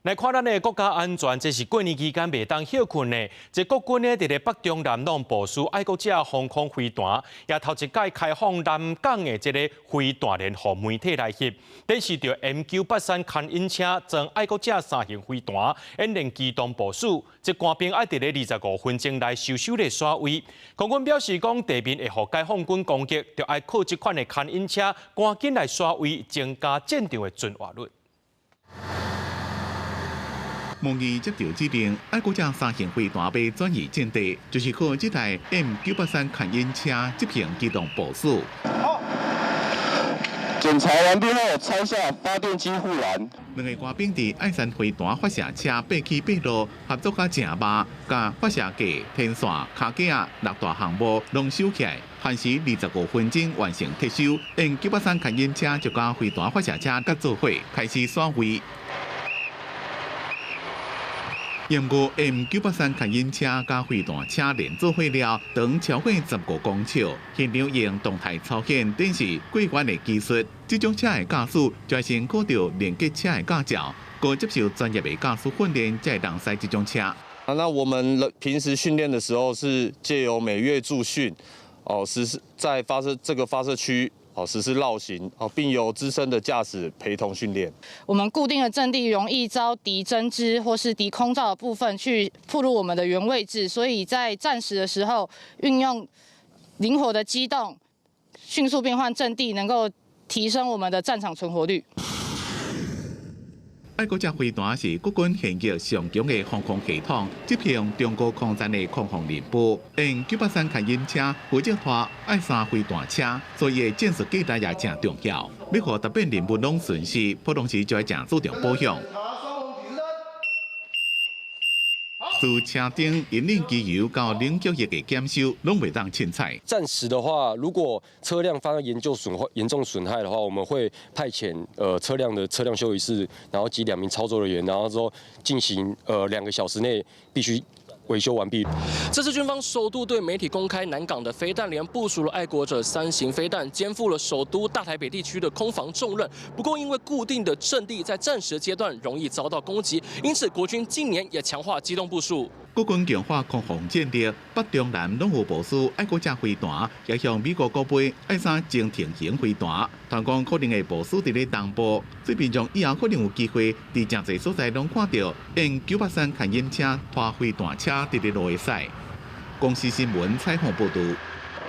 來看咱的國家安全，這是過年期間袂當歇睏的。這國軍呢，佇咧北中南攏部署愛國者防空飛彈，也頭一擺開放南港的這个飛彈連予媒體來翕，展示著 MQ-83牽引車裝愛國者三型飛彈，演練機動部署。這官兵愛佇咧25分鐘內收收咧徙位。空軍表示講，地面會予解放軍攻擊，就愛靠這款的牽引車趕緊來徙位，增加戰場的存活率。模擬接到指令，愛國者三型飛彈欲轉移陣地，就是靠這台 MQ-83牽引車執行機動部署。好，檢查完畢後，拆下發電機護欄。兩个官兵佇愛三飛彈發射車爬起爬落，合作甲誠密，共發射架、天線、跤架六大項目攏收起來，限時25分鐘完成撤收。M983牽引車就共飛彈發射車佮做伙開始徙位。毋過 M983牽引車佮飛彈車連做伙了，長超過15公尺，現場用動態操演展示過關的技術。這種車的駕駛就先考著連結車的駕照，閣接受專業的駕駛訓練，才會當駛這種車。啊，那我們平時訓練的時候是藉由每月駐訓，哦，實施在發射這個發射區。哦，實施繞行哦，並由資深的駕駛陪同訓練。我們固定的陣地容易遭敵偵知或是敵空照的部分去暴露我們的原位置，所以在戰時的時候，運用靈活的機動，迅速變換陣地，能夠提升我們的戰場存活率。愛國者飛彈是國軍現役上強的防空系統，執行中國空戰的空防任務。M983牽引車負責拖愛三飛彈車，所以戰術價值也誠重要。欲予特變任務攏順遂，普通時就愛誠注重保養。自車頂引領機油到冷卻液的檢修，攏袂當凊彩。戰時的話，如果車輛發生嚴重損壞、嚴重損害的話，我們會派遣車輛的車輛修理師，然後及兩名操作人員，然後說進行2個小時內必須維修完畢。這次軍方首度對媒體公開南港的飛彈連部署了愛國者三型飛彈，肩負了首都大台北地區的空防重任。不過，因為固定的陣地在戰時階段容易遭到攻擊，因此國軍近年也強化機動部署。國軍強化空防戰力，北中南攏有部署愛國者飛彈，也向美國購買愛三潛艇型飛彈。傳講可能會部署佇咧東部，所以民眾以後可能有機會佇誠濟所在攏看著 M983牽引車拖飛彈車佇咧路的駛。公視新聞採訪報導。